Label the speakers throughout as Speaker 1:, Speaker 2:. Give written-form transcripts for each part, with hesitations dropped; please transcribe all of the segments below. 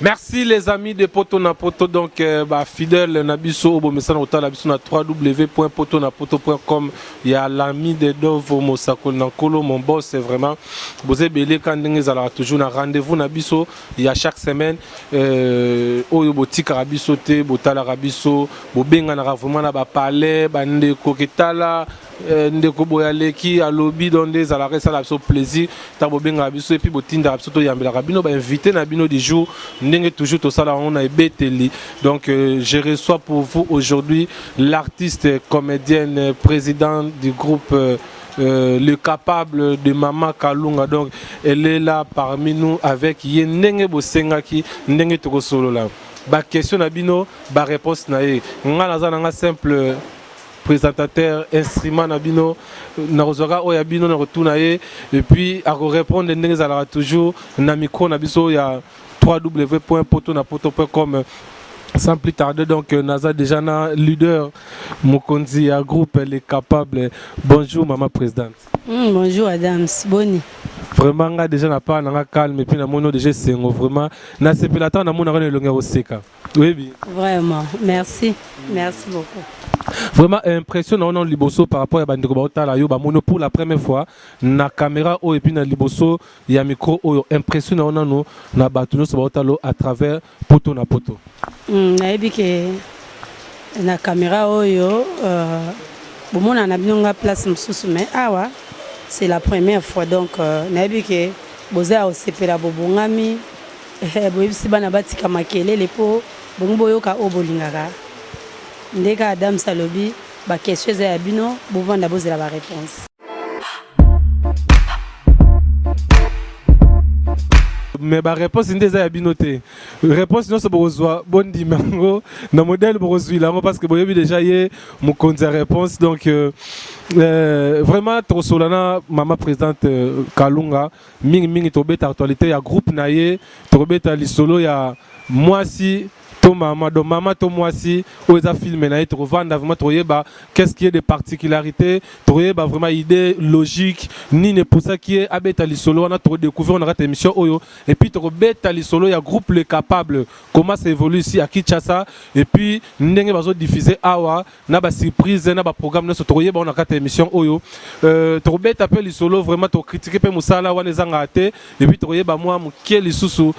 Speaker 1: Merci les amis de Poto na Poto, donc ba fidèle na biso bomesana kotala biso na www.potonapoto.com. Ya l'ami de Dovo Mosakoli na Nkolo, mon boss, c'est vraiment boza ebele ka ndenge ezalaka toujours na rendez-vous na biso ya chaque semaine oyo botikaka biso te, botalaka biso, bobenganaka vraiment na ba palais bandeko ketala ndeko boye aleki alobi. Donc nde ezalaka, esala biso plaisir ntango bobengaka biso et puis botindaka biso, toyambelaka bino bainvité na bino du jour, ndenge toujours tosala yango na ebeteli. Donc je reçois pour vous aujourd'hui l'artiste comédienne, président du groupe Le Capable de Mama Kalunga. Donc elle est là parmi nous avec ye ndenge bosengaki, ndenge tokosolola baquestion na bino, baréponse na ye. Nga naza nanga simple présentateur, instrument na bino. Nakozwaka oyo ya bino na kotuna ye et puis akorépondre ndenge ezalaka toujours na micro na biso ya www.potonapoto.com. Sans plus tarder, donc naza déjà na leader mokonzi ya groupe Les Capables. Bonjour maman présidente.
Speaker 2: Bonjour Adams, boni?
Speaker 1: Vraiment nga déjà na part nanga calme et puis namoni déjà esengo. Vraiment nasepela ntango namonaka na elongi ya koseka, oyebi.
Speaker 2: Vraiment, merci, merci beaucoup.
Speaker 1: Vraiment impression na wana liboso par rapport ya bandeko baotala yo, bamoni pour la première fois na caméra oyo et puis na liboso ya micro oyo, impression na nano na bato nyonso baotala à travers Poto na Poto?
Speaker 2: Nayebi ke na caméra oyo bomona na bino nga place mosusu, mais awa c'est la première fois. Donc nayebi ke boza ya kosepela, bobongami, boyebisi bana batika makelele mpo bongo boyoka oyo bolingaka. Ndenge Adams alobi, baquestion eza ya bino, bovanda bozela baréponse.
Speaker 1: Mais baréponse nde eza ya bino te. Réponse nyonso bokozwa, bondima yango na modèle bokozwila yango, parce que boyebi déjà ye mokonzi ya réponse. Donc vraiment tokosola na mama présidente Kalunga mingimingi. Tobeta actualité ya groupe na ye, tokobeta lisolo ya mwasi to mama, donc mama to mwasi oyo eza film na ye. Tokovanda vraiment, tokoyeba qu'est-ce qui est de particularité, tokoyeba vraiment idée logique nini epusaki ye abeta lisolo wana. Tokodécouvrir na kati ya émission oyo. Et puis tokobeta lisolo ya groupe Le Capable, comment ça évolue ici à Kinshasa et puis ndenge bazodiffuser awa na basurprise na baprogramme nyonso, tokoyeba wana na kati ya émission oyo. Tokobeta mpe lisolo, vraiment tokocritiquer mpe mosala wana ezangaka te. Et puis tokoyeba mwa moke lisusu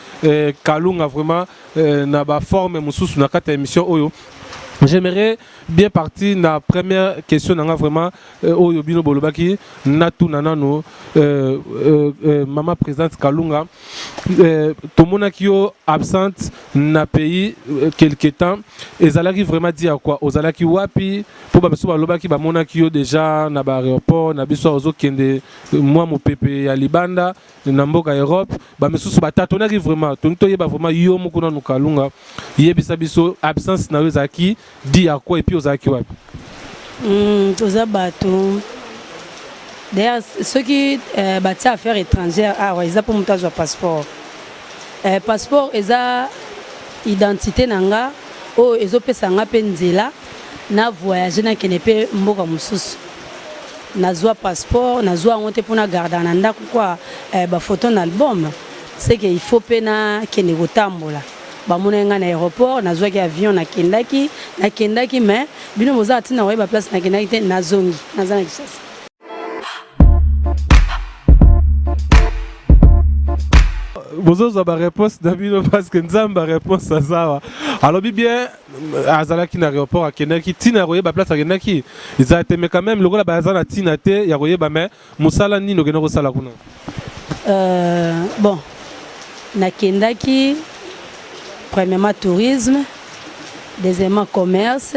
Speaker 1: Kalunga vraiment na baforme mosusu na kati ya émission oyo. J'aimerais bien partir na première question nanga vraiment oyo bino bolobaki natuna nano mama présidente Kalunga. Tomonaki yo absente na pays quelque temps. Ezalaki vraiment dû à quoi? Ozalaki wapi? Mpo babiso balobaki bamonaki yo déjà na baaéroport na biso, ozokende mwa mopepe ya libanda na mboka Europe. Bamisusu batatonaki. Vraiment tolingi toyeba vraiment yo moko nanu Kalunga, yebisa biso absence na yo ezalaki dû à quoi et puis ozalaki wapi?
Speaker 2: Toza bato. D'ailleurs soki batia affaire étrangère awa, eza mpo moto azwa passeport. Passeport eza identité na nga oyo ezopesa nga mpe nzela na voyage, nakende mpe mboka mosusu. Nazwa passeport, nazwa yango te mpona garder na ndako kwa bafoto na album. C'est que il faut mpe nakende kotambola. Bamonaki ngai na aéroport, nazwaki avion, nakendaki. Mais bino boza ntina koyeba place nakendaki te. Nazongi, naza na Kinshasa.
Speaker 1: Bozozwa baréponse na bino parce que Nzambe aréponse aza awa. Alobi bien azalaki na aéroport, akendaki. Ntina ya koyeba place akendaki ezala te, mais quand même lokola baza na ntina te ya koyeba, mais mosala nini okende kosala kuna?
Speaker 2: Bon, nakendaki premièrement tourisme, deuxièmement commerce.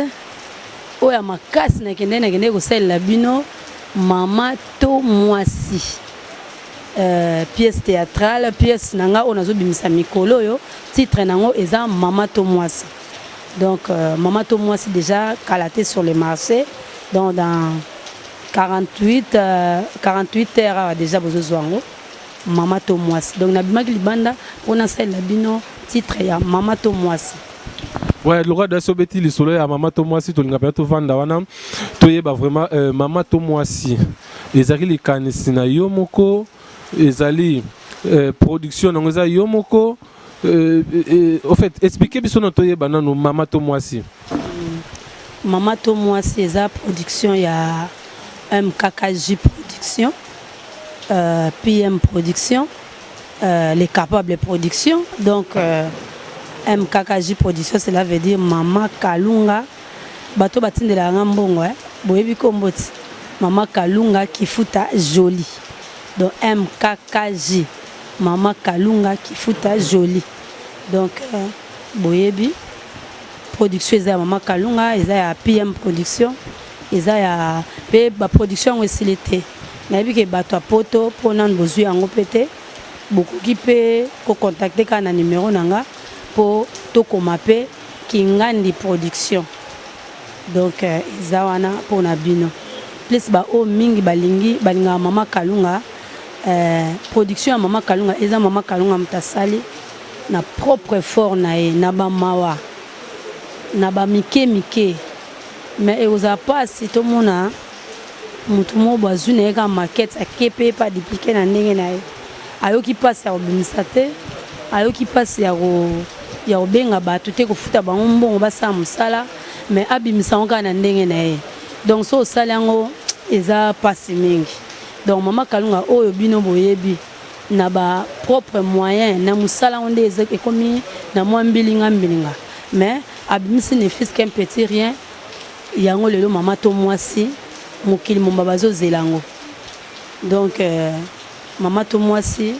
Speaker 2: Oyo ya makasi nakendaki kosalela bino mama to mwasi, pièce théâtrale, pièce na nga oyo nazobimisa mikolo oyo. Titre nango eza Mama to mwasi. Donc Mama to mwasi déjà kala te sur le marché. Donc dans 48 heures awa déjà bozozwa yango, Mama to mwasi. Donc nabimaki libanda mpona nasalela bino titre ya Mama to mwasi.
Speaker 1: Ouais, lokola dasi obeti lisolo ya mama to mwasi, tolinga mpenza tovanda wana, toyeba vraiment mama to mwasi ezalaki likanisi na yo moko, ezali production nango eza yo moko? Au fait, expliquez biso na toyeba nanu mama to mwasi.
Speaker 2: Mama to mwasi eza production ya MKKJ Production, PM Production, Les Capables Production. Donc MKKJ Production, cela veut dire Mama Kalunga. Bato batindelaka nga mbongo, eh? Boyebi kombo ti Mama Kalunga Kifuta Jolie. Donc MKKJ, Mama Kalunga Kifuta Jolie. Donc boyebi production eza ya Mama Kalunga, eza ya PM Production, eza ya mpe baproduction yango esili te. Nayebi ke bato ya Poto, mpo nanu bozwi yango mpe te, bokoki mpe kocontacter kaka na numero na nga mpo tokoma mpe Kingandi Production. Donc eza wana mpona bino plus baoyo mingi balingi, balingaka Mama Kalunga. Production ya Mama Kalunga eza Mama Kalunga moto asali na propre effort na ye, na bamawa na bamike mike. Mais ekozala mpasi tomona motu moko bo azwi na ye kaka maquette, ake mpe pe adupliquer na ndenge na ye. Ayoki mpasi ya kobimisa te, ayoki mpasi ya kobenga bato te, kofuta bango mbongo basala mosala, mais abimisa yango kaka na ndenge na ye. Donc so osali yango, eza mpasi mingi. Donc Mama Kalunga oyo bino boyebi na bapropre moyen na mosala yango nde ekomi na mwa mbilinga mbilinga, mais abimisi ne fût-ce qu'un petit rien. Yango lelo mama to mwasi, mokili momba bazozela yango. Donc mama to mwasi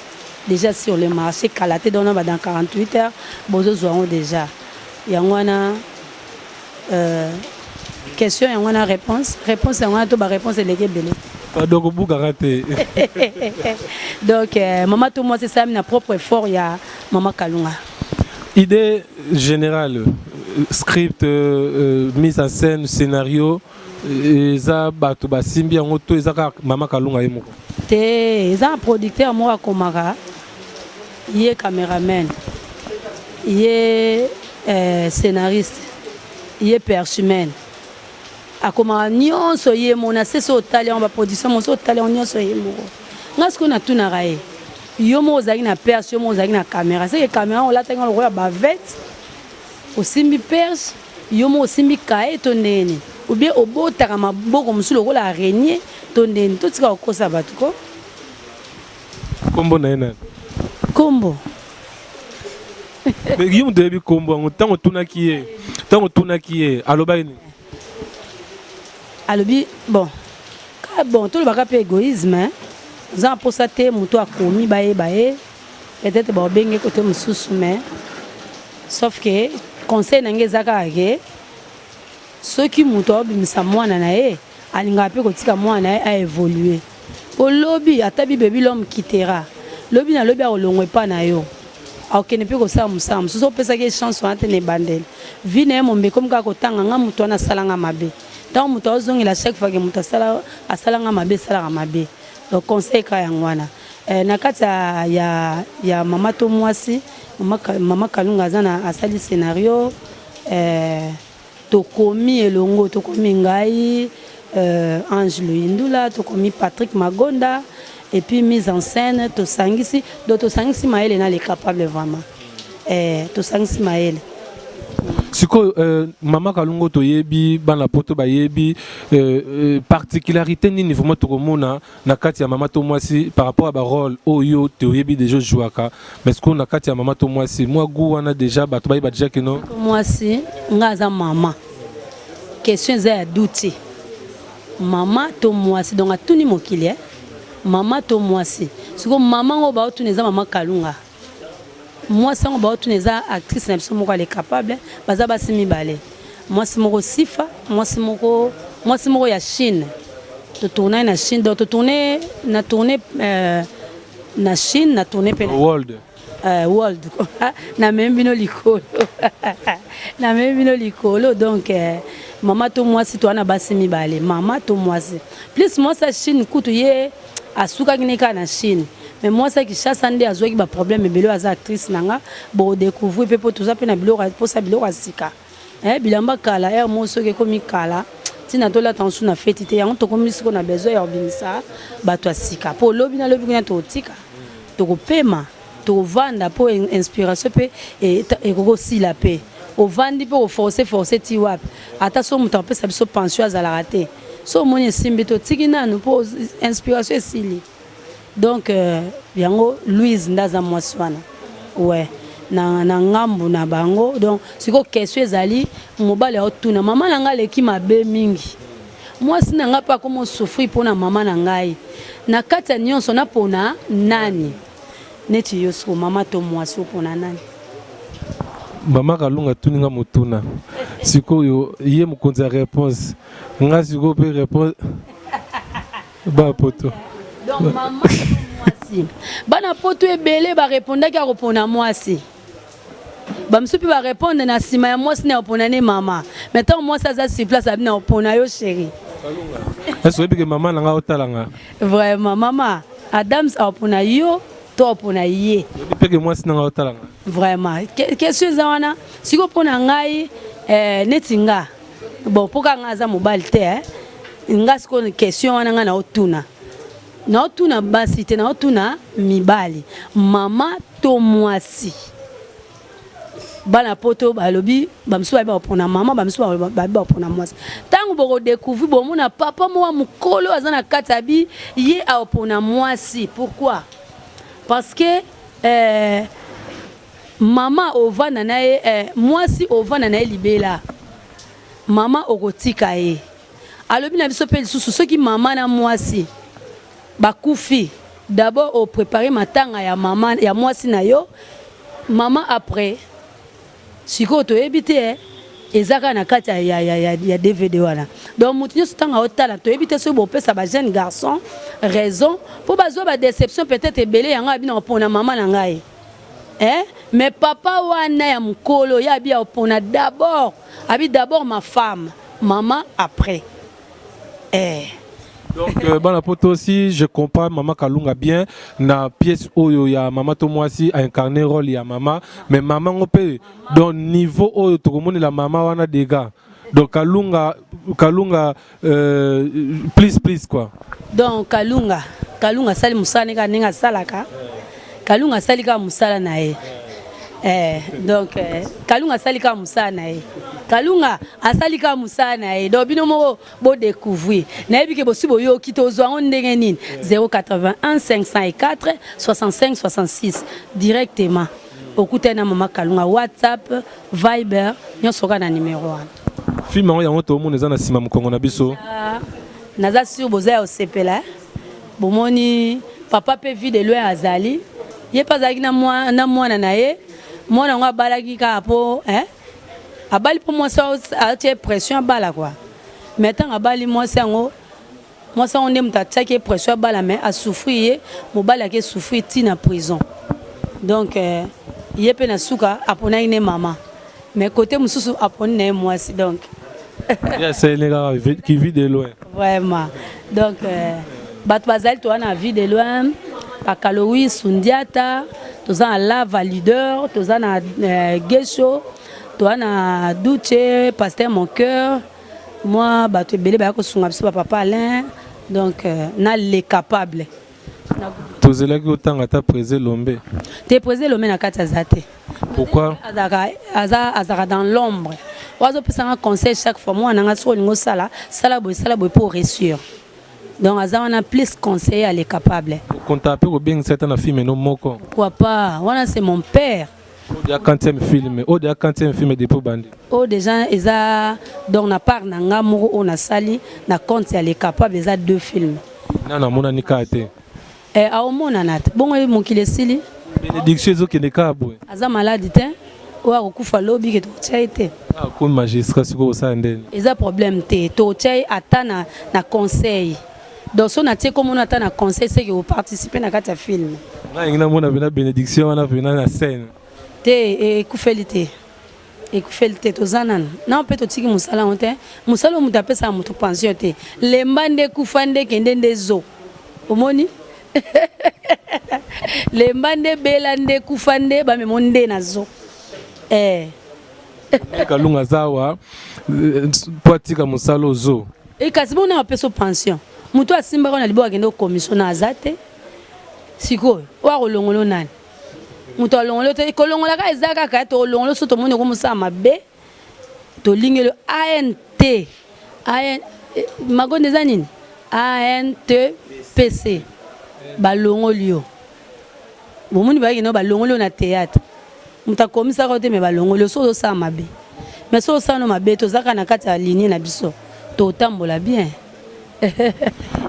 Speaker 2: déjà sur le marché, kala te, donc dans 48 heures bozozwa yango déjà. Yango wana question, yango wana réponse, réponse yango wana to baréponse eleki ebele.
Speaker 1: Pardon, kobukaka te.
Speaker 2: Donc mama to mwasi esalami na propre effort ya Mama Kalunga.
Speaker 1: Idée générale, script, mise en scène, scénario, eza bato basimbi yango to eza kaka Mama Kalunga ye moko?
Speaker 2: Te, eza na producteur moko akomaka, ye cameraman, ye scénariste, ye perchuman, akomaka nyonso ye moko. Na se so otali yango, baproduction moso otali yango nyonso ye moko. Nga sikoyo natunaka ye: yo moko ozalaki na perche, yo moko ozalaki na caméra, seke caméra olataki yango lokola bavete, osimbi perche, yo moko osimbi kaye to ndeni, ou bien obotaka maboko mosusu lokola araignée to ndeni? Totika kokosa bato ko.
Speaker 1: Nkombo na ye nani?
Speaker 2: Kombo?
Speaker 1: Mais ye moto oyebi nkombo yango. Ntango otunaki ye, alobaki nini?
Speaker 2: Alobi bon ka bon, tolobaka mpe égoïsme, oza na mposa te moto akomi bayeba ye, peut-être baobenge kote mosusu. Mais sauf que conseil na ngai eza kaka ke soki moto aobimisa mwana na ye, alingaka mpe kotika mwana na ye aévolue, po lobi ata bibebi, l'homme quittera. Lobi na lobi akolongwa epa na yo, akokende mpe kosala mosala mosusu. Opesaki ye chance wana te na ebandeli vie na ye mombe, ekomi kaka kotanga nga moto wana asalanga mabe. Ntango moto azongela, chaque fois ke moto asalanga mabe, esalaka mabe. Donc conseil kaka yango wana. Na kati ya mama to mwasi, Mama Kalunga aza na asali scénario, tokomi elongo, tokomi ngai, Ange Luyindula, tokomi Patrick Magonda, et puis mise en scène tosangisi. Donc tosangisi mayele na Les Capables, vraiment, tosangisi mayele.
Speaker 1: Sikoyo, Mama Kalunga, toyebi bana Poto bayebi particularité nini vraiment tokomona na kati ya mama to mwasi par rapport à barôle oyo toyebi déjà ojouaka? Mais sikoyo na kati ya mama to mwasi, mwa gu wana déjà bato bayeba déjà keno?
Speaker 2: Mwasi nga aza mama. Question eza ya duti mama to mwasi. Donc atuni mokili, eh? Mama to mwasi. Sikoyo mama ngo baotuna eza Mama Kalunga, mwasi yango baotuna eza actrice na biso moko ale capable. Baza basi mibale, mwasi moko Sifa, mwasi moko ya Chine. Totourne na Chine, donc totourne na tourne na Chine, na tourne mpe
Speaker 1: world.
Speaker 2: World, namemi bino likolo, namemi bino likolo. Donc mama to mwasi, toza na basi mibale, mama to mwasi plus mwasi ya Chine. Kutu ye asukaki ne kaka na Chine, mais mwasi ya Kinshasa nde azwaki baproblème ebele. Oyo aza actrice na nga, bodécouvrir mpe, mpo toza mpe na biloko, mposa biloko ya sika. Bilamba kala ere moko soki ekomi kala, ntina tolata mosusu na feti te. Yango tokomi siko na besoin ya kobimisa bato ya sika, mpo lobi na lobi kuna tokotika, tokopema. Tovanda mpo inspiration mpe ekoki kosila mpe ovandi mpe oforce force ti wapi? Ata so moto apesa biso pension azalaka te. So omoni esimbi, totiki nanu mpo inspiration esili. Donc yango Louise nde aza mwasi wana, ouais, na ngambu na bango. Donc sikoyo question ezali, mobali aotuna: mama na ngai aleki mabe mingi, mwasi na ngai mpe akoma osouffrir mpona mama na ngai. Na kati ya nyonso, napona nani? Neti yo siko, mama to mwasi, opona nani?
Speaker 1: Mama Kalunga atuninga motuna. Sikoyo ye mokonzi ya réponse, nga sikoyo mpe réponse bapoto.
Speaker 2: Donc mama to mwasi? Bana poto ebele barépondaki akopona mwasi, bamosusu mpe barépondre na nsima ya mwasi na opona ne mama. Mais ntango mwasi aza sur place, abi na opona yo, chéri.
Speaker 1: Ese oyebi ke mama na nga otalanga?
Speaker 2: Vraiment, mama Adams aopona yo to opona ye?
Speaker 1: Oyebi mpe ke mwasi na nga otalanga?
Speaker 2: Vraiment, question eza wana sikoyo. Mpo na ngai, neti nga, bon, mpo kaka ngai aza mobali te, nga sikoyo question wana ngai naotuna, naotuna basi te, naotuna mibali: mama to mwasi? Bana poto balobi, bamosusu bayebi bakopona mama, bamosusu bayebi bakopona mwasi. Ntango bokodécouvrir, bomona papa moko mokolo aza na kati ya bi ye aopona mwasi. Pourquoi? Parce que mama ovanda na ye, mwasi ovanda na ye libela, mama okotika ye. Alobi na biso mpe lisusu, soki mama na mwasi bakufi, d'abord oprépare matanga ya mama, ya mwasi na yo, mama après. Sikoyo toyebi te, eza kaka na kati ya DVD wana. Donc motu nyonso ntango aotala, toyebi te soki bopesa bajeune garçon raison mpo bazwa badéception peut-être ebele. Yango abi na kopona mama na ngai, eh? Mais papa wana ya mokolo ye abi akopona d'abord, abi d'abord ma femme, maman après, eh.
Speaker 1: Donc bana poto aussi, je comprends mama Kalunga bien. Na pièce oyo ya mama to mwasi a incarné rôle ya mama, mais mama ngo mpe, donc niveau oyo tokomonela mama wana dégâts. Donc Kalunga, Kalunga plus plus quoi.
Speaker 2: Donc Kalunga, Kalunga asali mosala ndenge ndenge asalaka. Kalunga asali kaka mosala na ye, donc Kalunga asali kaka mosala na ye, Kalunga asali kaka mosala na ye. Donc bino moko bodécouvrir. Nayebi ke bosi boyoki, tozwa yango ndenge nini? 081 504 65 66, directement okutani na mama Kalunga. WhatsApp, Viber, nyonso kaka na numero wana.
Speaker 1: Film yango, yango tomona eza na nsima mokongo na biso.
Speaker 2: Naza sur boza ya kosepela. Bomoni papa mpe Vie de Loin azali, ye mpe azalaki na mwana na ye. Mwana yango abalaki kaka mpo abali, mpo mwasi atie pression abala kua. Mais ntango abali mwasi yango, mwasi yango nde moto atiaki ye pression abala, mais asouffrir ye, mobali ake souffrir ntina prison. Donc ye mpe na suka aponaki ne mama, mais côté mosusu aponi na ye mwasi. Donc
Speaker 1: asaleli kaka qui Vit de Loin.
Speaker 2: Vraiment, donc bato bazali, toza na Vie de Loin, Bakalowi, Sundiata, toza na Lava Leader, toza na Gesho, toza na Duce, Pasteur Mon Cœur, mwa bato ebele baya kosunga biso, bapapa Alain. Donc na Les Capables.
Speaker 1: Tozelaki otanga ata Président Lombe.
Speaker 2: Te, Président Lombe na kati aza te.
Speaker 1: Pourquoi?
Speaker 2: Azalaka dans l'ombre. Oyo azopesanga conseil chaque fois: mwana nanga, soki olingi osala, sala boye, sala boye mpo réussir. Donc aza wana plus conseiller à Les Capables.
Speaker 1: Konta mpe kobengisa ata na film no moko?
Speaker 2: Pourquoi pas? Wana c'est mon père.
Speaker 1: Oyo deya quantième film, oyo deya quantième film depuis bandi?
Speaker 2: Oyo déjà eza, donc na part na nga moko oyo nasali na compte ya Les Capables, eza deux films.
Speaker 1: Nano amonani kaka te.
Speaker 2: Eh, aomonana te. Bongo mokili esili.
Speaker 1: Bénédiction ezokende kaka boye.
Speaker 2: Aza maladi te, oyo akokufa lobi ke tokotia ye te.
Speaker 1: Akomi magistrat sikoyo, kosala ndeni?
Speaker 2: Eza problème te, tokotia ye ata na conseil. Donc so natie komona ata na conseil, seke oparticipe na kati ya film.
Speaker 1: Ngai yengi namona mpena Bénédiction wana mpena na scène.
Speaker 2: Te, ekufeli te, ekufeli te. Toza nanu nao mpe totiki mosala yango te. Mosala oyo moto apesaka moto pension te. Lemba nde kufa nde kende nde zo omoni lemba nde bela nde kufa nde bamemo nde na zo, eh.
Speaker 1: Kalunga aza awa mpo atika mosala ozo.
Speaker 2: E, kasi bona bapesa pension, moto asimbaka na liboko akende commission na aza te. Sikoyo oyo akolongola nani? Moto alongoli yo te, kolongola kaka eza kaka tolongoli so tomoni okomosala mabe, tolingeli ANT. AN magonde eza nini? ANTPC. Balongoli yo. Bomoni bayaki no balongoli yo na théâtre. Moto akomisaka yo te mais balongoli yo so ozosala mabe. Mais so osala no mabe toza kaka na kati ya ligne na biso. Totambola bien.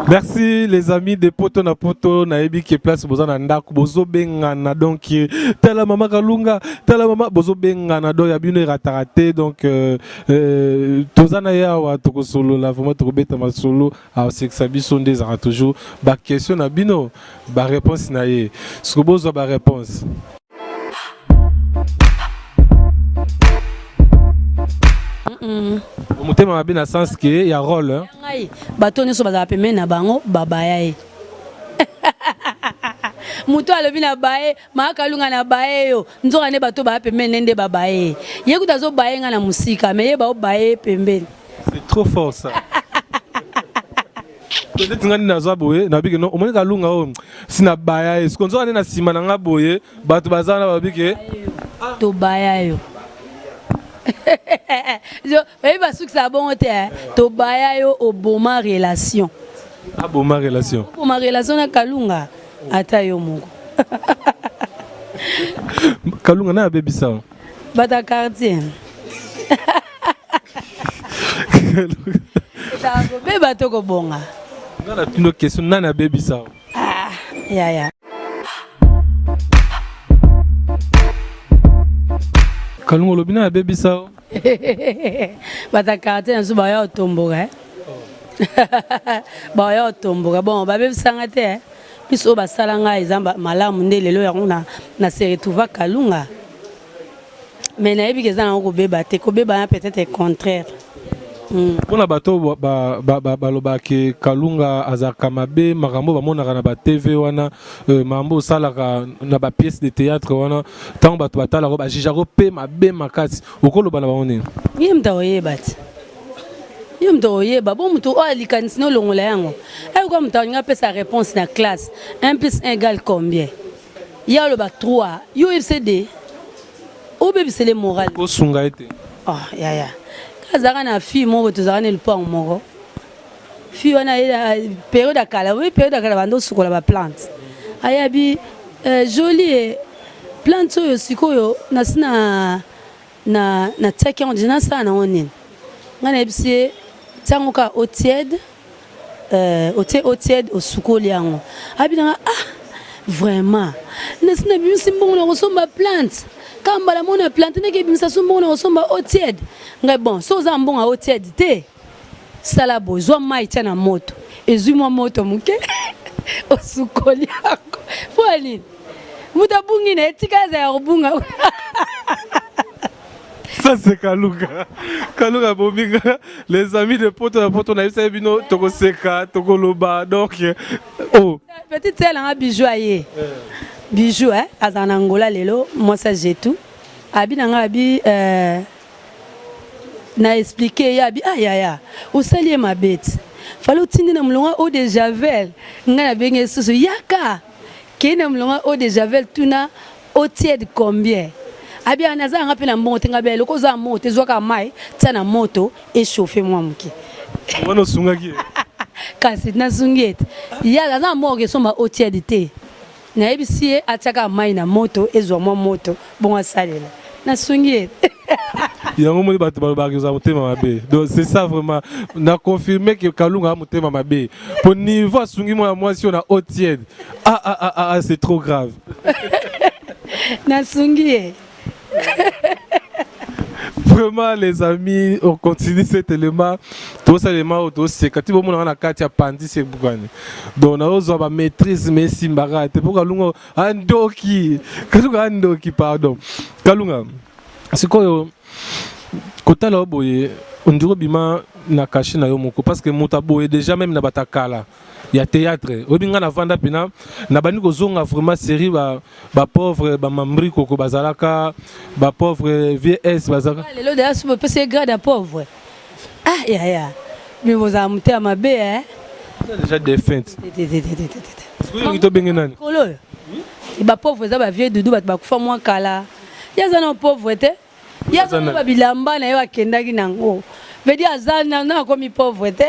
Speaker 1: Merci les amis de Poto na Poto nayebi ke place boza na ndako bozobengana donc tala mama Kalunga tala mama bozobengana donc ya bino erataka te donc toza na ye awa tokosolola vraiment tokobeta masolo aosekisa biso nde ezalaka toujours ba question na bino ba réponse na ye soki bozwa ba réponse. Motema mabe na sens ke ya rôle hein?
Speaker 2: Ngai bato nyonso bazala pembeni na bango babaya ye. Moto alobi na baye Makalunga na baye yo nzoka nde bato baya pembeni nde babaye ye. Ye kuta azobaye nga na mosika mais ye baobaye ye pembeni.
Speaker 1: C'est trop fort ça. Neti nga nde nazwa boye nabiki no omoni Kalunga oyo si na baya ye siko nzoka nde na nsima na nga boye bato baza na babi ke
Speaker 2: tobaya yo. Oyebi basukisaka bongo te, tobaya yo oboma relation.
Speaker 1: Aboma relation.
Speaker 2: Oboma relation na Kalunga ata yo moko.
Speaker 1: Kalunga na abebisa.
Speaker 2: Bata quartier. Beba to kobonga.
Speaker 1: Nga na tino question nani abebisa?
Speaker 2: Ah, ya ya.
Speaker 1: Kalunga olobi nani abebisa?
Speaker 2: Bata quartier na biso baya otomboka. Baya otomboka. Bon, babebisanga te. Biso oyo basala ngai eza malamu nde lelo yango na se retrouva Kalunga. Mais nayebi ke eza nango kobeba te, kobeba na peut-être contraire.
Speaker 1: Mpona bato balobaka ke Kalunga azalaka mabe, makambo bamonaka na ba TV wana, makambo osalaka na ba pièce de théâtre wana, ntango bato batalaka bajugeaka mpe mabe makasi, okoloba na bango nini?
Speaker 2: Ye moto akoyeba te, ye moto akoyeba. Bo moto oyo alikanisi na olongola yango, ayoka moto alingi apesa réponse na classe 1 plus 1 égale combien? Ye aloba 3, yo oyebisa de obebisele moral.
Speaker 1: Osunga ye te.
Speaker 2: Oh, yaya. Kazalaka na fille moko tozalaka na lupango moko. Fille wana période ya kala, oui période ya kala bando osukola ba plante. Ayabi jolie plante oyo sikoyo nasi na na tiaki yango deja nasala nango nini? Ngai nayebisi ye tia yango kaka eau tiède, otie eau tiède osukoli yango. Abi nanga ah vraiment nasi nabimisi mbongo na kosomba plante kaka mbala moko na plante ndenge ebimisa so mbongo na kosomba eau tiède. Ngai bon so oza na mbongo ya eau tiède te sala boye, zwa mai tia na moto, ezwi mwa moto moke osukoli yango. Mpo ya nini? Moto abungi na ye, tika aza ya kobunga.
Speaker 1: Ça c'est Kalunga. Kalunga bominga les amis de Poto na Poto na yebisa bino tokoseka tokoloba donc oh
Speaker 2: petite sœur nanga bijou aye. Bijou hein azana na Angola lelo mwasa jetu. Abi nanga abi na expliquer ye abi ah yaya osali ye mabeti. Fallait otindi na mulonga eau de javel. Nga na benge susu yaka. Kei na mulonga eau de javel tuna eau tiède combien? Abi ah naza nga pe na mbongo te nga be loko oza mbongo te zwaka mai tia na moto échauffer mwa moke.
Speaker 1: Wana osungaki ye?
Speaker 2: Kasi nasungi ye te. Ya aza na mbongo kesomba eau tiède te. Nayebisi ye atiaka mai na moto ezwa mwa moto bongo asalela. Nasungi ye.
Speaker 1: Yango moni bato balobaka kozala motema mabe. Donc c'est ça vraiment. Na confirmer que Kalunga a motema mabe. Po niveau asungi mwana mwasi oyo na eau tiède. Ah ah ah ah, c'est trop grave.
Speaker 2: Nasungi ye.
Speaker 1: Vraiment les amis, on continue cet élément. Tout ça élément toseka ti bomona na kati ya pandi se bukani. Donc na ozwa ba maîtrise mais simbaka te po Kalunga andoki. Kalunga andoki pardon. Kalunga sikoyo kotala boye ondiro bima na cachet na yo moko parce que moto aboye déjà même na batakala ya théâtre oyebi nga na vanda pena na bandi kozonga vraiment série ba ba pauvre ba mambri koko bazalaka ba pauvre VS bazalaka
Speaker 2: lelo deja soki bopesi ye grade ya pauvre ah yaya mais bozala motema mabe eh
Speaker 1: déjà défunte sikoyo tobenge nani
Speaker 2: kolo oyo. Bapauvre eza bavieux Dudu, bato bakufa mwa kala. Ye aza na pauvre te, ye aza na babilamba na ye akendaki nango, veut dire aza na akomi pauvre te.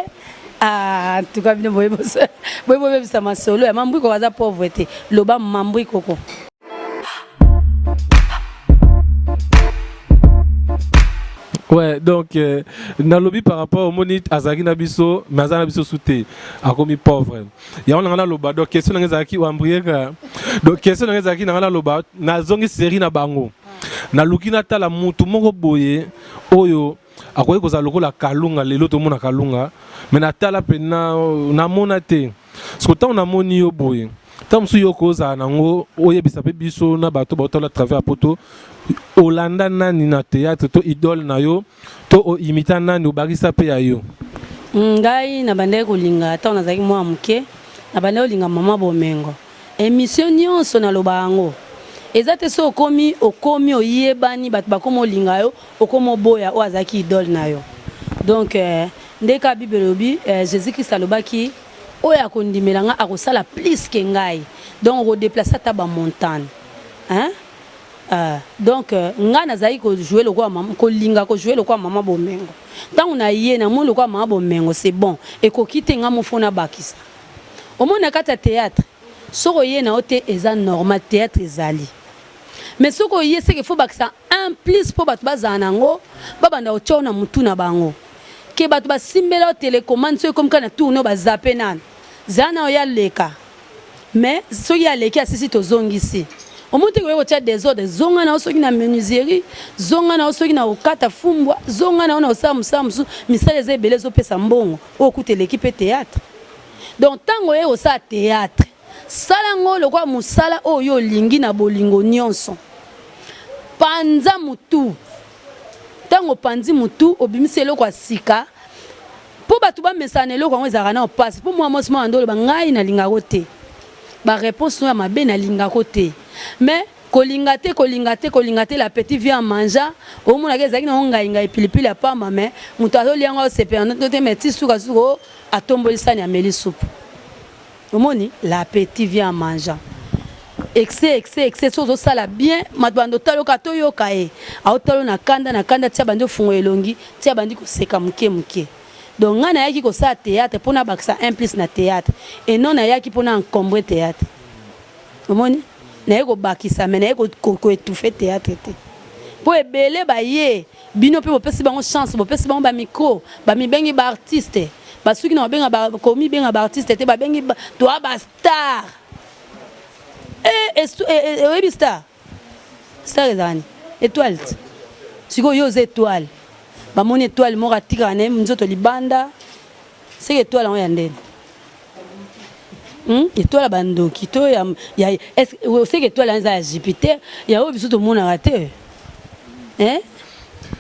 Speaker 2: Ah, en tout cas bino boye bobebisa masolo ya Mambwi Koko. Aza pauvre te, loba Mambwi Koko.
Speaker 1: Ouais, donc nalobi par rapport omoni azalaki na biso, mais aza na biso su te, akomi pauvre. Yango na nga naloba, donc question na nga ezalaki wambrieka, donc question na nga ezalaki na nga naloba, nazongi série na bango, naluki natala mutu moko boye oyo akoki kozala lokola Kalunga. Lelo tomona Kalunga, mais natala mpena namona te. Soki ntango namoni yo boye, ntango mosusu yo kozala nango, oyebisa mpe biso na bato baotala travers ya poto, olanda nani na théâtre, to idole na yo, to oimita nani, obakisa mpe ya yo?
Speaker 2: Ngai nabandaki kolinga, ntango nazalaki mwana moke, nabandaki kolinga Mama Bomengo. Émission nyonso naloba yango, eza te so okomi, okomi oyebani, bato bakómi olinga yo, okomi oboya oyo azalaki idole na yo. Donc nde kaka Bible elobi, Jésus Christ alobaki: oyo akondimela nga akosala plus ke ngai. Donc okodéplacer ata bamontagne, hein? Donc ngai nazalaki kojouer lokola mama, kolinga kojouer lokola Mama Bomengo. Ntango na ye namoni lokola Mama Bomengo, c'est bon, ekoki te. Ngai mofo nabakisa. Omoni, na kati ya théâtre, soki oye na yo te, eza normal, théâtre ezali. Mais soki oye, seke faut bakisa un plus mpo bato bazala nango, babanda kotia na mutu na bango ke bato basimbela yo télécommande. Soki ekomi kaka na tourne, bazape nano, zala na oyo aleka. Mais soki aleki, asisi, tozongisi. Omoni te, koye kotia désordre. Zonga na yo soki na menuiserie, zonga na yo soki na kokata fumbwa, zonga na yo na kosala mosala mosusu. Misala eza ebele, ezopesa mbongo oyo kuta eleki mpe théâtre. Donc ntango oye kosala théâtre, sala yango lokola mosala oyo olingi na bolingo nyonso. Panza mutu. Ntango opanzi mutu, obimisi eloko ya sika mpo bato bamesana na eloko yango. Ezalaka na opasi mpo mwa mwasi mwana nde oloba: ngai nalingako te, baréponse no ya mabe nalingako te. Mais kolinga te, kolinga te, kolinga te, l'appétit vient en mangeant. Omonaka ezalaki nango ngai ngai, pilipili ya pamba, mais moto azolia yango asepela te, mais ti sukasuka o atomboli sani, ameli supu. Omoni, l'appétit vient en mangeant. Excès, excès, excès. So ozosala bien, bato bando otala oyoka, toyoka ye aotala na kanda, na kanda, tia bandi ofungola elongi, tia bandi koseka moke moke. Donc ngai nayaki kosala théâtre mpona bakisa un plus na théâtre et non nayaki mpona encombrer théâtre. Omoni, naye kobakisa, mais naye koétouffer théâtre te. Mpo ebele baye, bino mpe bopesi bango chance, bopesi bango bamicro, bamibengi baartiste. Basuki na babenga, komibenga baartiste te, babengi toa bastar. Oyebi star? Star ezala ni étoile te. Sikoyo yo oza étoile, bamoni étoile moko atikaka na ye nzoto libanda, seke étoile yango ya ndeni? Étoile ya bandoki to ya seke étoile yango eza ya Jupiter, ya oyo biso tomonaka te, eh?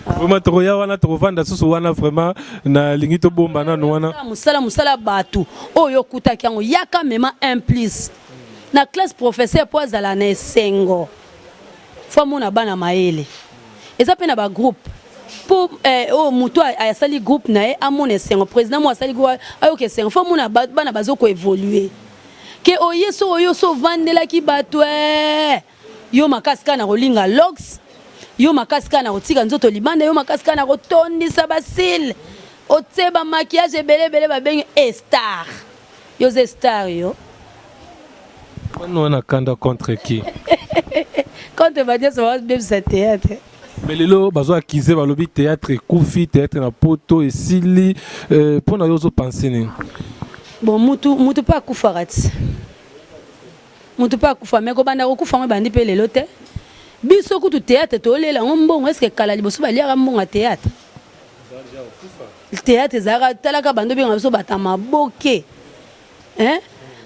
Speaker 1: Vraiment, tokoya wana, tokovanda susu wana. Vraiment, nalingi tobomba nanu wana.
Speaker 2: Mosala, mosala, bato oyo okutaki yango, yaka mema un plus na classe. Professeur mpo azala na esengo, faut amona bana mayele. Eza mpe na bagroupe mpo oyo motu asali groupe na ye amona esengo, président mo asali groupe ayoka esengo, faut amona bana bazokoévoluer. Ke oye so oyo so ovandelaki bato, yo makasi kaka na kolinga lox, yo makasi kaka na kotika nzoto libanda, yo makasi kaka na kotondisa basile, otie bamaquillage ebele ebele, babengi e star, yo oza star yo.
Speaker 1: Wana wana kanda contre qui?
Speaker 2: Contre banyonso babebisa théâtre.
Speaker 1: Mais lelo bazo accuser, balobi théâtre ekufi, théâtre na poto esili. Mpo na yo ozopenser nini?
Speaker 2: Bon, mutu mutu mpe akufaka ti mutu mpe akufa, mais kobanda kokufa ngo ebandi mpe lelo te. Biso kutu théâtre tolela yango mbongo. Est-ce kala liboso baliaka mbongo ya théâtre? Théâtre ezalaka, talaka, bando obenga biso bato maboke, hein?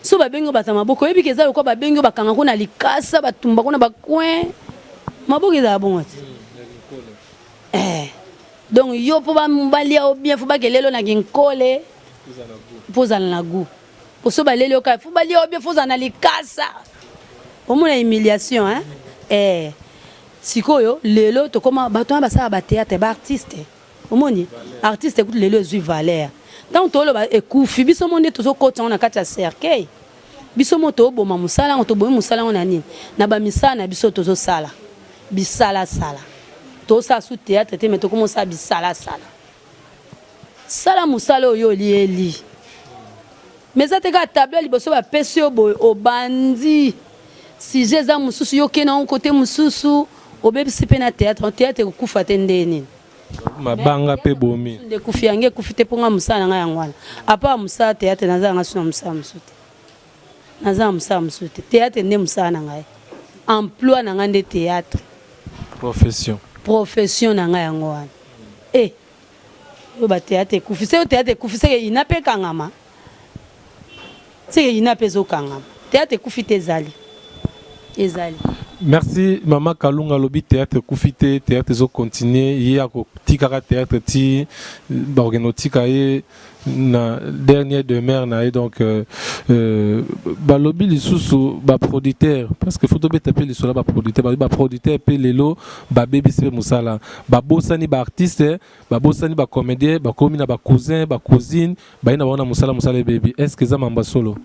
Speaker 2: So babengi oyo bato maboko, oyebi ke eza lokola babengi oyo bakangako na likasa, batumbako na bacoin. Maboko ezala bongo te. Donc yo mpo balia yo bien, faut bakelelo na kinkole mpo ozala na goût. Po so baleli yo kaka, faut balia yo bien, faut ozala na likasa, omona humiliation, hein? Sikoyo lelo tokóma bato wana basala bathéâtre, baartiste. Omoni, artiste kutu lelo ezwi valeur. Ntango toloba ekufi, biso mo nde tozokota yango na kati ya cercueil. Biso mo toboma mosala yango, tobomi mosala yango na nini? Na bamisala na biso tozosala bisalasala. Tosala su théâtre te, mais tokoma osala bisalasala. Sala mosala oyo olieli, mais eza te kaka tableau liboso bapesi yo boye, obandi sujet eza mosusu, yo okende yango kote mosusu, obebisi mpe na théâtre. Théâtre ekokufa te nde nini?
Speaker 1: Mabanga mpe bomi.
Speaker 2: Nde ekufi yango, ekufi te, mponga mosala na ngai yango wana. À part mosala théâtre, naza yanga su na mosala mosusu te, naza na mosala mosusu te. Théâtre nde mosala na ngai, emploi na ngai nde théâtre.
Speaker 1: Profession.
Speaker 2: Profession na ngai yango wana. E oyo bathéâtre ekufi, se oyo théâtre ekufi, seke ina mpe ekangama, seke ina mpe ezokangama. Théâtre ekufi te, ezali, ezali.
Speaker 1: Merci, mama Kalunga. Alobi théâtre ekufi te, théâtre ezocontinue. Ye akotikaka théâtre ti bakokende kotika ye na dernière demeure na ye. Donc balobi lisusu baproducteur, parce que faut tobeta mpe lisolo ya baproducteur. Balobi baproducteur mpe lelo babebisi mpe mosala, babosani baartiste, babosani bacomédien, bakomi na bacousin, bacousine, baye na bango na mosala, mosala ebebi. Est ce que eza mamba solo?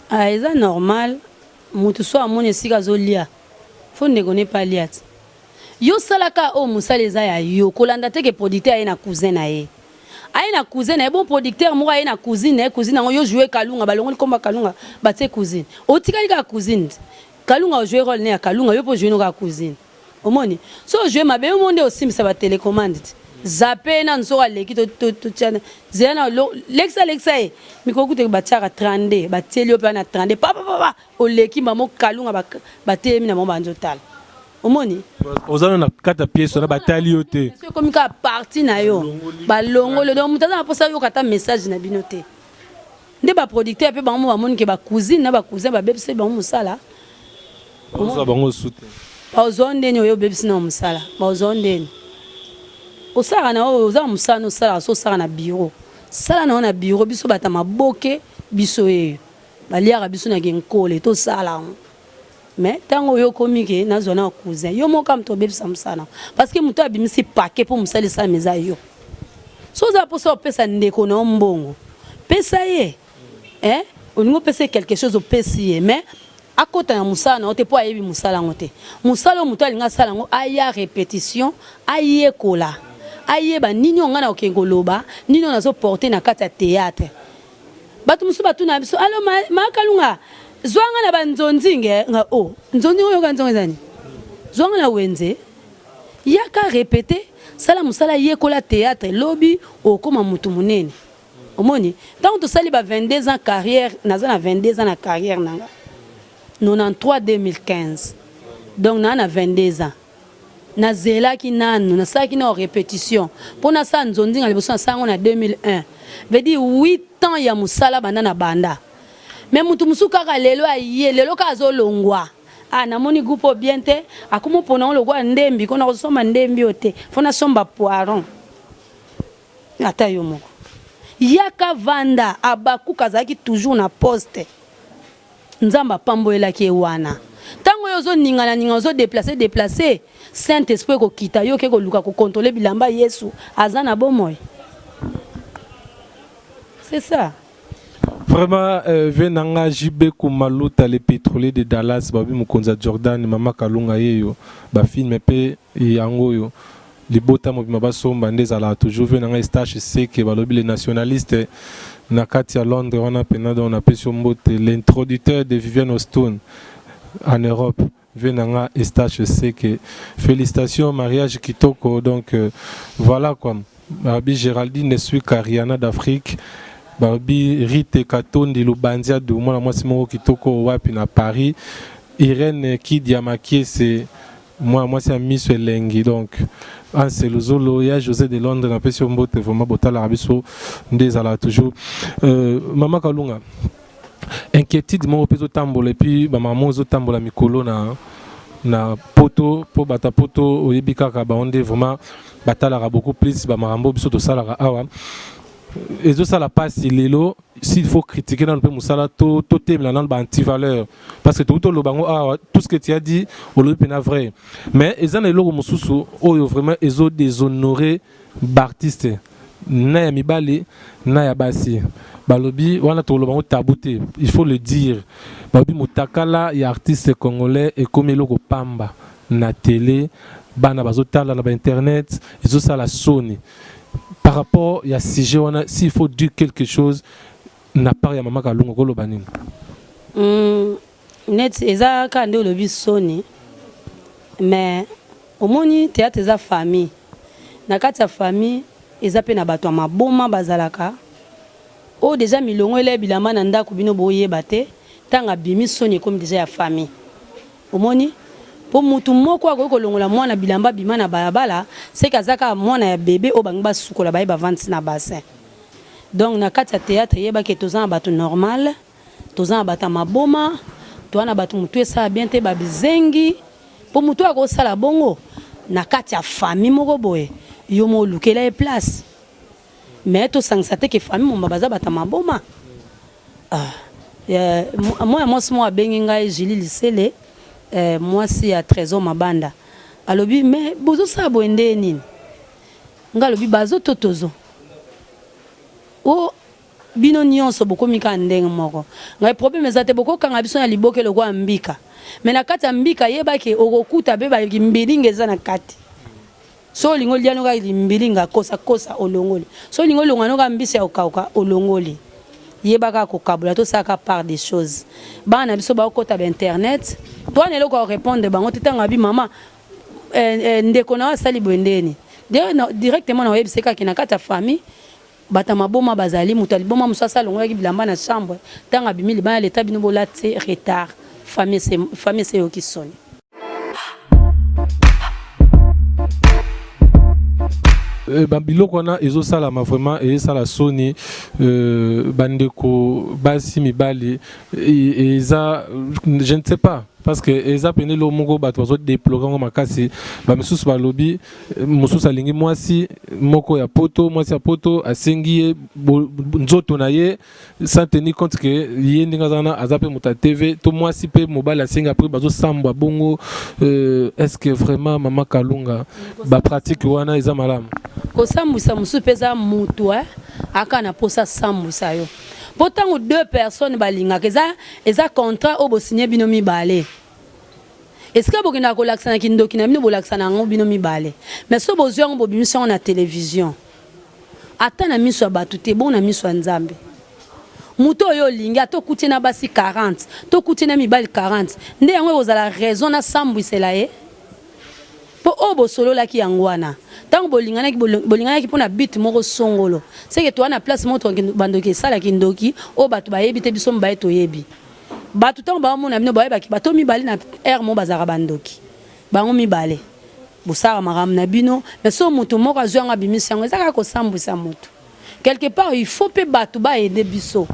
Speaker 2: Ah, eza normal. Motu so amoni esika azolia, fo ndeko ne pa alia ti. Yo salaka oyo mosala eza ya yo, kolanda te ke producteur aye na cousin na ye, aye na cousin na ye. Bon, producteur moko aye na cousine na ye, cousine yango yo joue Kalunga, balongoli komba Kalunga, batie cousine, otikali kaka cousine te. Kalunga ojoue rôle ne ya Kalunga, yo mpo ojoue no kaka cousine. Omoni so ojoue mabe, yo mo nde osimbisa batélécommande te. Zape nanu soki aleki, totiana zela na lekisa, lekisa ye mikolo kutu batiaka 32, batieli yo mpe wana 32, papapapa, oleki mamo Kalunga, batelemi na bango, banzi otala, omoni.
Speaker 1: Oza na kati ya pièce wana, batali yo te.
Speaker 2: Ekomi kaka parti na yo, balongoli. Donc moto aza na mposa yoka ata message na bino te. Nde baproducteur mpe bango mo bamoni ke bacousine na bacousin babebisi bango mosala.
Speaker 1: Ozwa bango su te.
Speaker 2: Bazwa ndeni oyo obebisi na mosala, bazwa ndeni osalaka na oyo oza mosala na osalaka. So osalaka na bureau, sala na yo na bureau. Biso bato ya maboke, biso eyo baliaka biso na kenkole, tosala yango. Mais ntango oyo okomi ke nazwa na cousin, yo moko moto obebisa mosala, parce que moto abimisi paquet mpo mosala esalama eza yo. So oza mposa opesa ndeko na yo mbongo, pesa ye. Eh, olingi opesa ye quelque chose, opesi ye, mais akɔta na mosala na yo te, mpo ayebi mosala yango te. Mosala oyo moto alingi asala yango, aya répétition, ayekola, ayeba nini oyo ngai na kokende koloba, nini oyo nazoporte na kati ya théâtre. Bato mosusu batuna biso: "Alo, Makalunga, zwanga na banzonzinge nga o nzonzinge oyoka nzongo ezani, zwanga na wenze, yaka répéter, sala mosala, yekola théâtre, lobi okóma motu monene." Omoni, ntango tosali ba 22 ans carrière, naza na 22 ans na carrière na nga, 93 2015, donc naa na 22 ans. Nazelaki nanu, nasalaki na répétition mpo nasala nzonzinga liboso, nasala yango na 2001, veut dire 8 ans ya mosala banda na banda. Mais motu mosusu kaka lelo aye, lelo kaka azolongwa: "Ah, namoni groupe oyo bien te." Akoma mpona ngo lokola ndembi ko nakosomba ndembi oyo te, fo nasomba poiron. Ata yo moko yaka vanda. Abakuka azalaki toujours na poste, Nzambe apambolelaki ye wana. Ntango oyo ozoningana ninga, ozodeplace déplace, Saint Esprit ekokita yo, oke koluka kocontrôle bilamba. Yesu aza na bomoi, c'est ça.
Speaker 1: Vraiment, ve nanga JB Kumaluta, le pétrolier de Dallas, babi mokonzi ya Jordan, mama Kalunga yeyo, bafilm mpe yango oyo libota mobima basomba nde ezalaka toujours. Ve nanga Estache Seke, balobi le nationaliste na kati ya Londres wana mpena. Donc napesi yo mbote, l'introducteur de Viviane Ostone en Europe, ve nanga Estache Seke. Félicitations, mariage kitoko. Donc voilà quoi. Babi Géraldine Suika, Riana d'Afrique, babi Rite Katondi Lubanzia du mwana mwasi moko kitoko wapi na Paris, Irène Kidia Makiese, mwana mwasi ya miso elengi. Donc Anse Luzolo ya José de Londres, napesi yo mbote. Vraiment, botalaka biso nde ezalaka toujours. Mama Kalunga, inquiétude moko mpe ezotambola, et puis bamama ezotambola mikolo na poto, mpo bato ya poto oyebi kaka bango nde vraiment batalaka beaucoup plus bamakambo biso tosalaka awa. Ezosala mpasi lelo. S'il faut critiquer nanu mpe mosala, totemela nanu baantivaleur, parce que tokuti toloba yango awa. Tout ce que tu as dit, olobi mpena vrai, mais eza na eloko mosusu oyo vraiment ezodéshonore baartiste. Na ya mibali na ya basi balobi wana tokoloba yango tabou te, il faut le dire. Balobi mutakala ya artiste congolais ekomi eloko pamba na tele, bana bazotala na ba internet, ezosala soni. Par rapport ya sujet wana, s'il faut dire quelque chose na part ya mama Kalunga, okoloba nini?
Speaker 2: Neti eza kaka nde olobi soni, mais omoni théâtre eza famille. Na kati ya famille eza mpe na bato ya maboma bazalaka oyo déjà milongo ele bilamba na ndako, bino boyeba te. Ntango abimi, soni ekomi déjà ya famille. Omoni, mpo mutu moko akoki kolongola mwana bilamba bima na balabala, seke aza kaka mwana ya bebe oyo bangi basukola, baye bavandisi na bassin. Donc na kati ya théâtre, eyebaki toza na bato normal, toza na bato ya maboma, toza na bato motu esala bien te, babizengi. Mpo motu akosala bongo na kati ya famille moko boye, yo mo olukela ye place. Mais tosangisa te ke famille momba baza bato ya maboma. Ah, mwana mwasi moko abengi ngai, Julie Lisele, mwasi ya Trésor Mabanda, alobi: "Mais bozosala boye nde nini?" Ngai alobi: "Bazo to tozo o bino nyonso bokomi kaka ndenge moko." Ngai problème eza te, bokokanga biso na liboke lokola mbika, mais na kati ya mbika yebaki okokuta mpe bambilinga eza na kati. So olingi olia no kaka limbilinga, kosakosa olongoli. So olingi olonga no kaka mbisi ya kokauka, olongoli. Yeba kaka kokabola, tosalaka part des choses. Bana na biso bakokɔta bainternet, to wana eloko ya korépondre bango te. Ntango abi mama ndeko na yo asali boye ndeni, directement na oyebisa kaka na kati ya famille bato ya maboma bazali. Moto ya liboma mosu asala, alongolaki bilamba na chambre, ntango abimi libanda leta, bino bolati retard, famille eseyoki soni.
Speaker 1: Biloko wana ezosalama vraiment, ezosala soni. Bandeko basi, mibali, eza, je ne sais pas, parce que eza pene eloko moko bato bazodéplorer yango makasi. Bamisusu balobi mosusu alingi mwasi moko ya poto, mwasi ya poto asengi ye nzoto na ye sans tenir compte ke ye ndenge aza wana, aza mpe moto ya TV to mwasi mpe mobali asengi, après bazosambwa bongo. Est ce que vraiment, mama Kalunga, bapratique wana eza malamu?
Speaker 2: Kosambwisa mosusu mpe eza mutu aka na mposa asambwisa yo, mpo ntango deux personnes balingaka, eza contrat oyo bosinye bino mibale. Esika bokendaka kolakisa na kindoki na bino, bolakisa na yango bino mibale. Mais so bozwi yango, bobimisi yango na télévision, ata na miso ya bato te, bongo na miso ya Nzambe? Moto oyo olingi, ata okuti na basi 40 to okuti na mibali 40, nde yango ekozala raison nasambwisela ye? Mpo oyo bosololaki yango wana ntango bolinganaki, bolinganaki mpo na but moko songolo. Seke toza na place moko bandoki esalaki ndoki oyo bato bayebi te, biso mibale toyebi. Bato ntango baomona bino, bayebaki bato mibale na aire moko bazalaka bandoki. Bango mibale bosalaka makambo na bino, mais so moto moko azwi yango, abimisi yango, eza kaka kosambwisa moto quelque part. Il faut mpe bato baaider biso,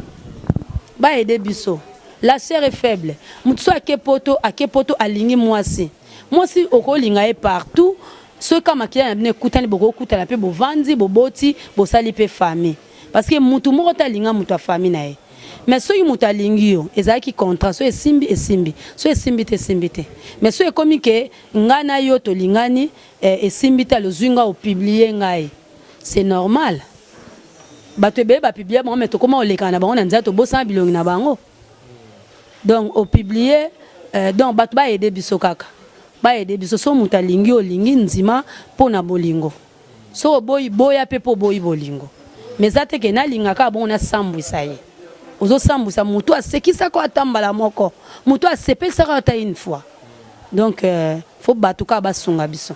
Speaker 2: baaider biso. La chair est faible. Moto so ake poto, ake poto, alingi mwasi, mwasi okolinga ye partout. Soki kaka makila na bino ekutani, bokokutana mpe, bovandi, boboti, bosali mpe famille, parce que mutu moko te alinga moto ya famille na ye. Mais soki moto alingi yo, ezalaki contrat. So esimbi, esimbi; so esimbi te, esimbi te. Mais so ekomi ke ngai na yo tolingani, esimbi te, alozwi ngai, opublier ngai, c'est normal. Bato ebele bapublier bango, mais tokóma olekana na bango na nzela, tobosana bilongi na bango. Donc opublier, donc bato baaider biso kaka, baaider biso. So moto alingi, olingi, ndima mpo na bolingo. So oboyi, boya mpe mpo oboyi bolingo. Mais eza te ke nalingaka bongo nasambwisa ye. Ozosambwisa motu asekisaka ata mbala moko, motu asepelisaka ata une fois. Donc faut bato kaka basunga biso.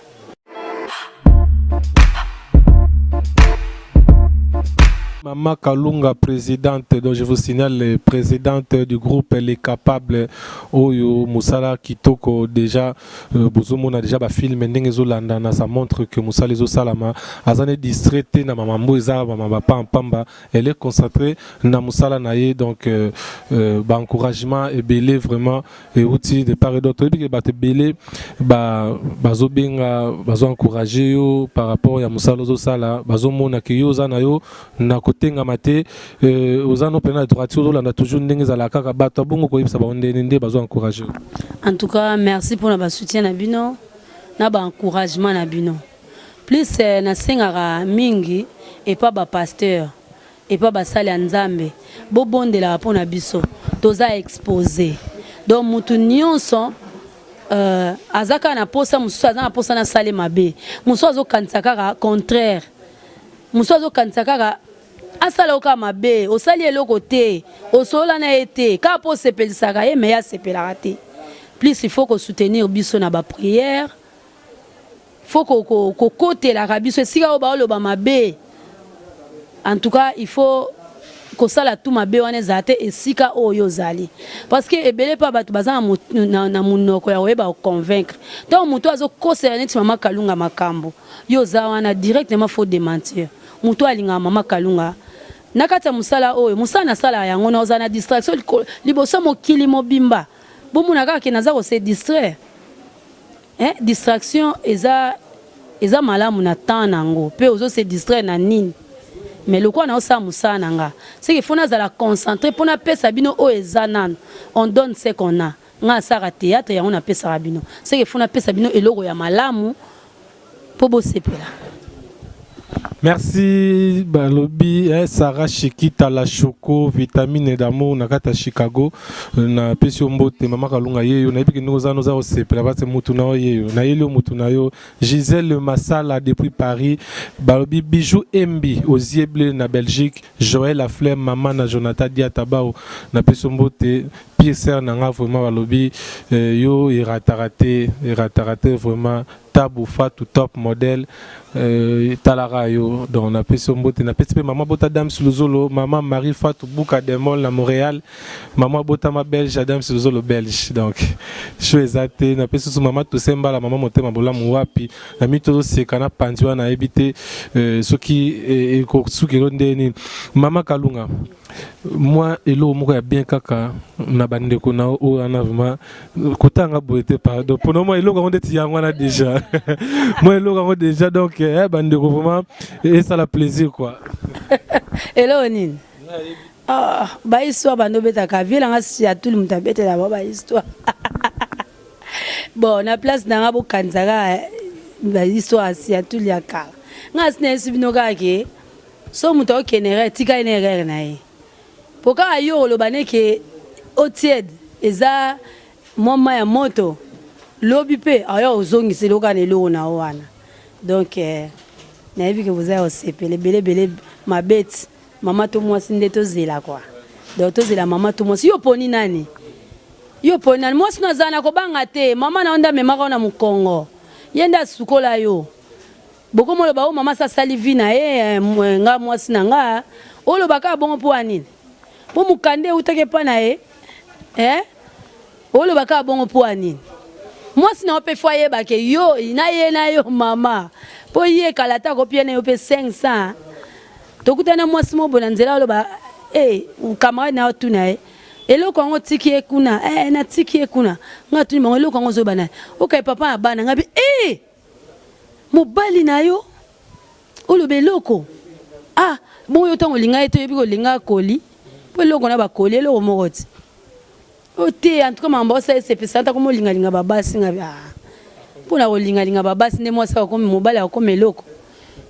Speaker 1: Mama Kalunga, présidente, donc je vous signale, présidente du groupe Les Capables, oyo musala kitoko déjà, bozomona déjà ba film ndenge ezolandana, ça montre que musala ezosalama. Aza ne distrait te na mamambo eza mama bapampamba, elle est concentrée na musala na ye. Donc ba encouragement ebele vraiment euti de part et d'autre. Oyebi ke bato ebele bazobenga, bazoencourager yo par rapport ya mosala ozosala, bazomona ke yo oza na yo na kotengama te, oza no mpena na droiture, ozolanda toujours ndenge ezalaka kaka. Bato abongo koyebisa bango ndeni nde bazoencourager yo?
Speaker 2: En tout cas, merci mpona basoutien na bino na baencouragement na bino. Plus nasengaka mingi Epa ba pasteur, epa basali ya Nzambe, bobondelaka mpo na biso, toza expose. Donc mutu nyonso aza kaka na posa, mosusu aza na posa nasale mabe, mosusu azokanisa kaka contraire, mosusu azokanisa kaka asala yo kaka mabe, osali eloko te, osolola na ye te, kaka mpo osepelisaka ye, mais ye asepelaka te. Plus il faut kosoutenir biso na baprière, faut kokotelaka biso esika oyo baoloba mabe. En tout cas, il faut kosala tu mabe wana ezala te esika oyo ozali, parce que ebele mpe bato baza na monoko ya koyeba koconvaincre. Ntango moto azokosela neti Mama Kalunga makambo, yo oza wana, directement faut démentir. Moto alingaka Mama Kalunga na kati ya mosala oyo, mosala nasalaka yango na ozala na distraction liboso mokili mobimba, bomona kaka ke naza kose distraire. Distraction eza malamu na temps nango, mpe ozose distraire na nini, mais lokola naosala mosala na nga, c'est que faut nazala concentré mpo napesa bino oyo eza nano. On donne ce qu'on a. Nga asalaka théâtre, yango napesaka bino. C'est que faut napesa bino eloko ya malamu mpo bosepela.
Speaker 1: Merci. Balobi Sarah Shikita la Choco, vitamine d'amour na kati ya Chicago, napesi yo mbote. Mama Kalunga ye yo, nayebi ke ndenge oza noza kosepela base mutu na yo ye yo, nayeli yo mutu na yo. Gisèle Masala depuis Paris, balobi Bijou Embi Ozieble na Belgique, Joël Aflem, mama na Jonathan Diatabao, napesi yo mbote. Pire sœur na nga vraiment, balobi yo erataka te, erataka te vraiment. Tabu Fatu, top modèle, talaka yo. Donc napesi yo mbote, napesi mpe mama bota Dams Luzolo, mama Marie Fatu Buka Demol na Montréal, mama botama belge, Adams Luzolo belge, donc sho eza te. Napesi susu mama Tosembala, mama motema bolamu wapi na mi tozoseka na panzi wana, nayebi te soki ekosukelo nde nini. Mama Kalunga, mwa eloko moko ya bien kaka na bandeko na oyo wana, vraiment kotanga boye te, pardon, mpona mwa eloko yango ndeti yango wana déjà, mwa eloko yango déjà. Donc bandeko, vraiment esala plaisir quoi.
Speaker 2: Eloko nini? Ah, bahistoire bando obetaka vie nanga ya tuli, moto abetela bao bahistoire. Bon, na place na nga, bokanisa kaka bahistoire ya tuli ya kala. Nga asi nayesi bino kaka ke so moto akokende erreur, tika ye na erreur na ye, po kaka yo oloba neke otiede eza mwa mai ya moto, lobi mpe aya ozongisa eloko na eloko na yo wana. Donc nayebi ke boza ya kosepela ebele ebele. Mabeti mama to mwasi nde tozela kua. Donc tozela mama to mwasi. Yo poni nani? Yo poni nani? Mwasi no azala na kobanga te. Mama na yo nde amemaka yo na mokongo, ye nde asukola yo. Bokomoloba oyo mama sa asali vie na ye, nga mwasi na nga oloba kaka bongo mpo ya nini? Mpo mokanda eutaki epa na ye. Oloba kaka bongo mpo ya nini? Mwasi na yo mpe faut ayebake yo na ye na yo mama, mpo ye kala ata akopia na yo mpe 500. Tokutani na mwasi moko boye na nzela, oloba e camarade na yo tuna ye eloko yango otiki ye kuna. Natiki ye kuna. Nga atuni bango eloko yango ozoyeba na ye okai papa na bana nga bi e mobali na yo oloba eloko. Ah bongo yo ntango olinga ye te, oyebi kolinga koli mpo eloko na bakoli eloko moko ti oyo te. En tout cas, makambo osala esepesa ata komi olingalinga babasi. Nga ah, mpona kolingalinga babasi nde mwasi akomi, mobali akomi eloko.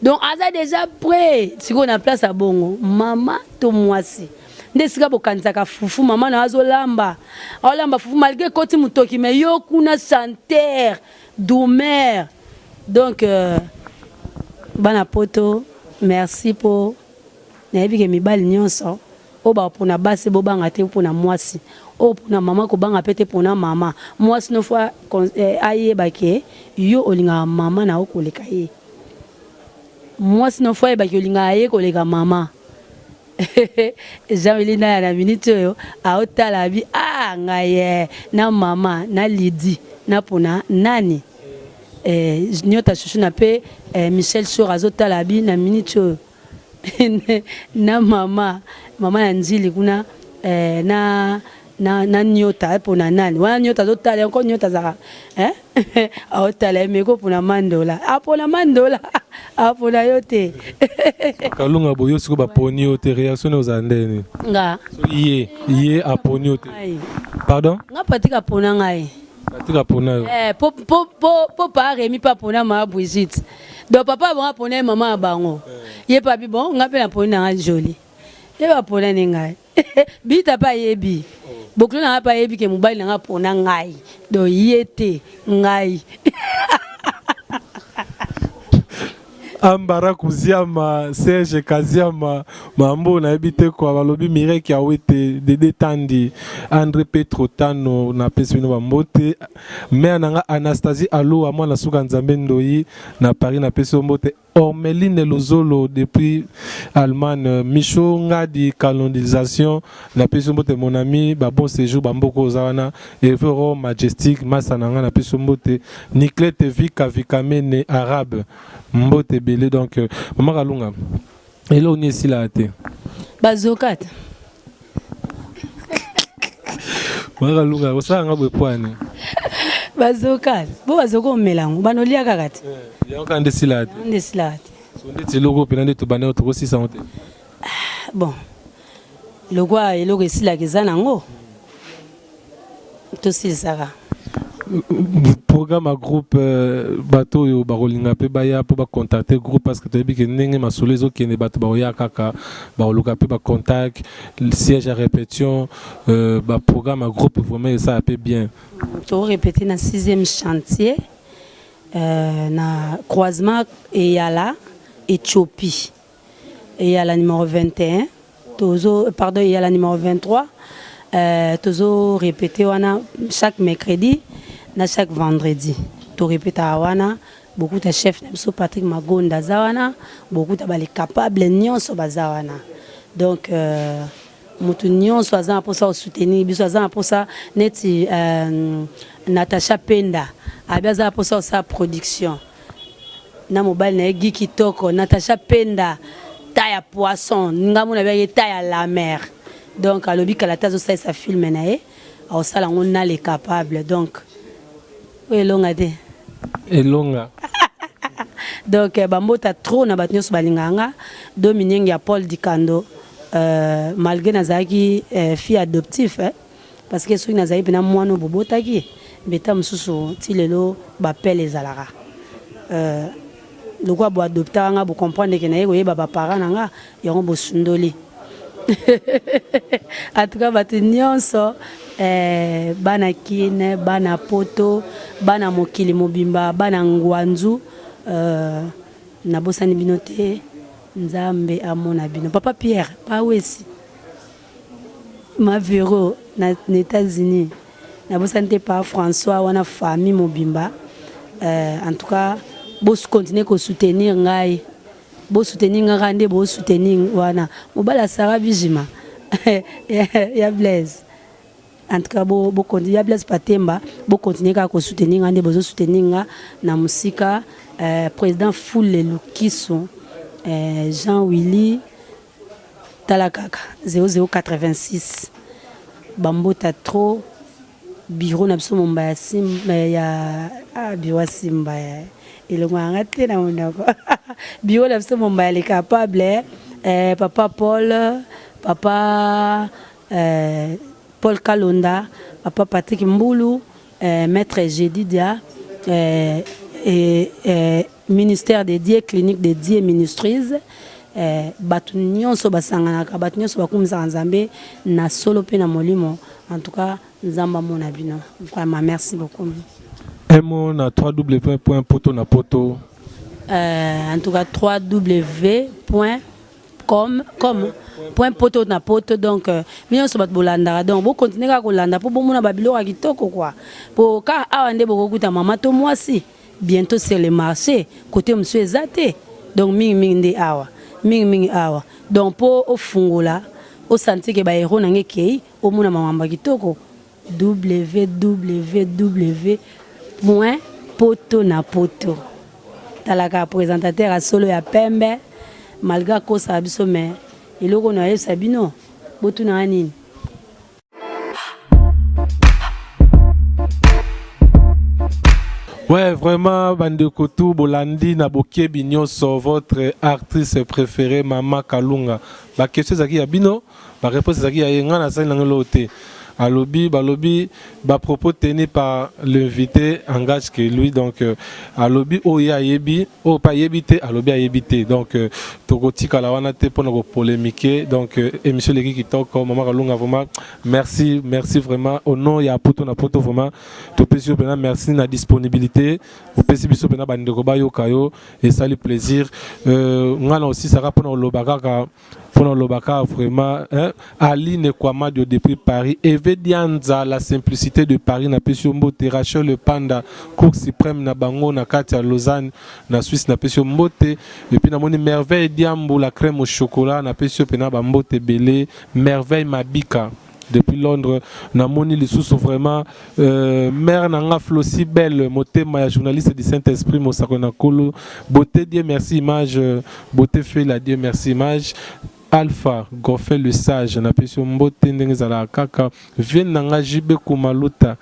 Speaker 2: Donc aza déjà prêt sikoyo na place ya bongo mama to mwasi nde esika bokanisaka fufu. Mama na azolamba, aolamba fufu malgré ekoti motoki, mais yo kuna chanteur doumer. Donc bana poto, merci mpo nayebi ke mibali nyonso oyo bapona basi, bobanga te mpona mwasi oyo, mpona mama kobanga mpe te mpona mama. Mwasi no faut ayeba ke yo olingaka mama na yo koleka ye. Mwasi no faut ayebaki olingaka ye koleka mama. Jean Wili Naya na minute oyo aotala bi ah ngai ye na mama na Lidi na mpona nani nyota chuchu na mpe Michel Shor azotala bi na minute oyo na mama, mama ya Nzili kuna na nyota mpona nani wana. Nyota azotala yango, nyota azalaka aotala ye meko mpona mandola, apona mandola, apona yo te.
Speaker 1: Kalunga boyo, sikoyo baponi yo te, réaction ne ozala ndenge nini?
Speaker 2: Nga?
Speaker 1: Ye aponi yo te. Pardon?
Speaker 2: Nga Patrik apona ngai.
Speaker 1: Patrick apona yo.
Speaker 2: Eh, po po po po pa Remy pa pona ma Brigitte. Donc papa bango apona ye mama ya bango. Eh. Ye pa bi bon nga pe na pona nga jolie. Ye ba pona ni ngai. Bita pa yebi. Oh. Bokilo na nga pa yebi ke mobali na nga pona ngai. Donc ye te ngai.
Speaker 1: Ambara Kuziama, Serge Kaziama, Mambo nayebi te kwa balobi Mireille Kiawete, Dede Tandi, Andre Petro Tano napesi bino bambote. Mère na nga Anastasie Aloa mwana suka Nzambe Ndoyi na Paris napesi yo mbote. Ormeline Luzolo depuis Allemagne, Micho Ngadi Calendrisation napesi yo mbote mon ami, ba bon séjour ba mboko oza wana. Evero Majestic masa na nga napesi yo mbote. Niclette Vika Vikamene Arabe mbote ebele donc euh, mama Kalunga eloko nini esilaka te
Speaker 2: bazoka te
Speaker 1: mama Kalunga osala nga boye poani
Speaker 2: bazoka bo bazoka omela yango banolia kaka te
Speaker 1: eh, yango kaka nde esilaka te
Speaker 2: nde esilaka te
Speaker 1: so ndeti eloko mpena nde tobanda tokosisa yango te
Speaker 2: ah, bon lokwa eloko esilaka eza nango tosilisaka
Speaker 1: programme ya groupe euh, bato oyo bakolinga mpe baya mpo bacontacte groupe parce que toyebi ke ndenge masolo ezokende bato bakoya kaka bakoluka mpe bacontact siège ya répétition euh, baprogramme ya groupe vraiment esala mpe bien
Speaker 2: torépéte na sixième chantier euh, na croisement eyala éthiopie Eyala numéro 21 tozo pardon eyala numéro 23 euh, tozo répéter wana chaque mercredi na chaque vendredi to répétaka wana bokuta chef na biso Patrick Magonda aza wana bokuta bale capable nyonso baza wana donc euh, moto nyonso aza na mposa kosoutenir biso aza na mposa neti euh, Natacha Penda abi aza na mposa kosala production na mobali na ye Guy Kitoko, Natacha Penda ta ya poisson nga mona bia ye ta ya la mer donc alobi kala te azosalisa film na ye akosala yango na le capable donc oyo elonga te
Speaker 1: elonga
Speaker 2: donc eh, bambota trop na bato nyonso balingaka nga dominienge ya paul dikando euh, malgré nazalaki euh, fille adoptif eh, Parce que soki nazali pena mwana oyo bobotaki mbeta mosusu ti lelo bapele ezalaka euh, lokola bo adoptaka nga bo comprendre ke naye koyeba ba parents na nga yango bosundoli en tout cas bato nyonso eh, bana kin bana poto bana mokili mobimba bana ngwanzu euh, nabosani bino te nzambe amona bino papa pierre pawesi Ma Vero na Etats-Unis nabosani te pa François wana famille mobimba euh, en tout cas bo continuer ko soutenir ngai bo soutenir ngai kaka nde bo soutenir wana mobali ya Sarah Bijima ya Blaise en tout cas bo bo continuer ya Blaise Patemba bo continuer kaka ko soutenir ngai nde bozo soutenir nga na mosika euh, président Foule Lukiso euh, Jean Willy Tala kaka 0086 ba mbota trop bureau na biso momba ya simba ya ah bureau ya simba elongo na nga te na monoko bureau na biso momba ya le capable eh, papa Paul papa eh, Paul Kalonda papa Patrick Mbulu eh, maître Jedidia eh, eh, eh, Ministère de Dieu, Clinique de Dieu Ministries, eh, bato nyonso basanganaka, bato nyonso bakumisaka Nzambe na solo mpe na molimo. En tout cas, Nzambe amona bino. Vraiment, merci beaucoup.
Speaker 1: Un mot na www.poto na poto.
Speaker 2: Euh, en tout cas, www. com com point poto na poto donc euh, bino nyonso bato bolandaka donc bokontinue kaka kolanda mpo bomona babiloko ya kitoko kua mpo kaka awa nde bokokuta mama to mwasi Bientot sur le marche cote mosusu eza te donc mingi mingi nde awa mingi mingi awa donc po ofungola o sentir ke ba euro na nga ekeyi omona makambo ya kitoko www point poto na poto tala kaka presentateur ya solo ya pembe malgre akosaka biso mais eloko oyo nayebisa bino botuna nga nini
Speaker 1: Ouais, vraiment, bandeko tout bolandi na bokebi nyonso votre actrice préférée Mama Kalunga. Ba question ezalaki ya bino, ba réponse ezalaki ya ye, nga nasali nango eloko te. Alobi, balobi, ba propos tenus par l'invité engage que lui. Donc alobi oyo ayebi, oyo pa ayebi te, alobi ayebi te. Donc tokotikala wana te mpona kopolémiquer. Donc émission eleki kitoko. Mama Kalunga, vraiment merci, merci vraiment au nom ya Poto na Poto. Vraiment topesi yo mpena merci na disponibilité opesi biso mpena bandeko bayoka yo, esali plaisir. Nga na osisaka mpona koloba kaka, mpona koloba kaka vraiment, hein? Aline Kwamadio depuis Paris, Eve Dianza, la simplicité de Paris, napesi yo mbote. Rachel Le Panda, Cour suprême na bango na kati ya Lausanne na Suisse, napesi yo mbote. Et puis namoni Merveille Diambu, la crème au chocolat, napesi yo mpena bambote ebele. Merveille Mabika depuis Londres. Namoni lisusu vraiment mère na nga Flossi Belle, motema ya journaliste du Saint-Esprit, mosako na kolo beauté, Dieu merci image, beauté fait la Dieu merci image. Alpha Goffin le sage, napesi yo mbote ndenge ezalaka kaka. Vie na nga JB Kumaluta,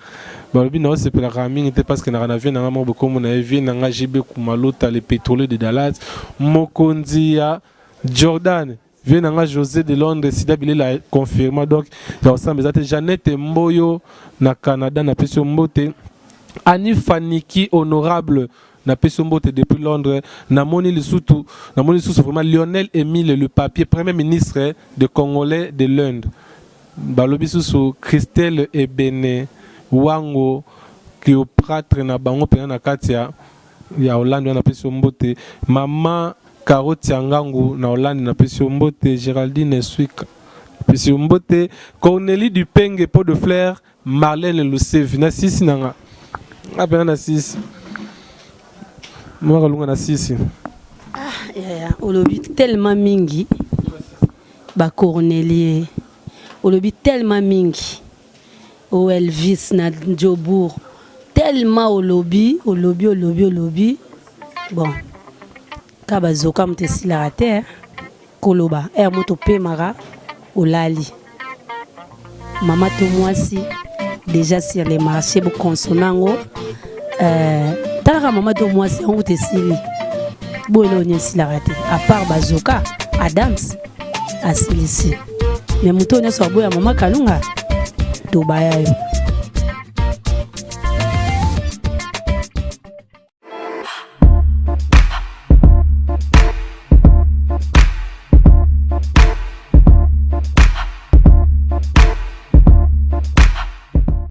Speaker 1: balobi na osepelaka mingi te parce que naka na vie na nga moko bokomo na ye. Vie na nga JB Kumaluta, le pétrolier de Dallas, mokonzi ya Jordan. Vie na nga José de Londres, sida bilela confirma. Donc ya kosamba eza te. Jeannette Mboyo na Canada, napesi yo mbote. Ani Faniki honorable, napesi yo mbote depuis Londres. Namoni lisusu, namoni lisusu vraiment Lionel Emile le papier, premier ministre de Congolais de l'Inde. Balobi susu Christelle Ebene Wango, Cléopâtre na bango mpena na kati ya Hollande wana, napesi yo mbote. Mama Karoti ya Ngangu na Hollande, napesi yo mbote. Géraldine Swika, napesi yo mbote. Cornélie Dupenge, pot de fleur. Marlène Lusevi na sisi na nga, nga mpena na sisi mwaka lunga na sisi.
Speaker 2: Yaya, olobi tellement mingi bacornelie, olobi tellement mingi o Elvis na Jobourg, tellement olobi, olobi, olobi, olobi. Bon, ka bazoka moto esilaka te koloba ere moto opemaka olali. Mama to mwasi déjà sur le marché, bokonsome yango. Talaka mama to mwasi yango te esili boye, eloko nini esilaka te à part bazoka Adams asilisi? Me moto oyo nyonso aboya mama Kalunga, tobaya yo.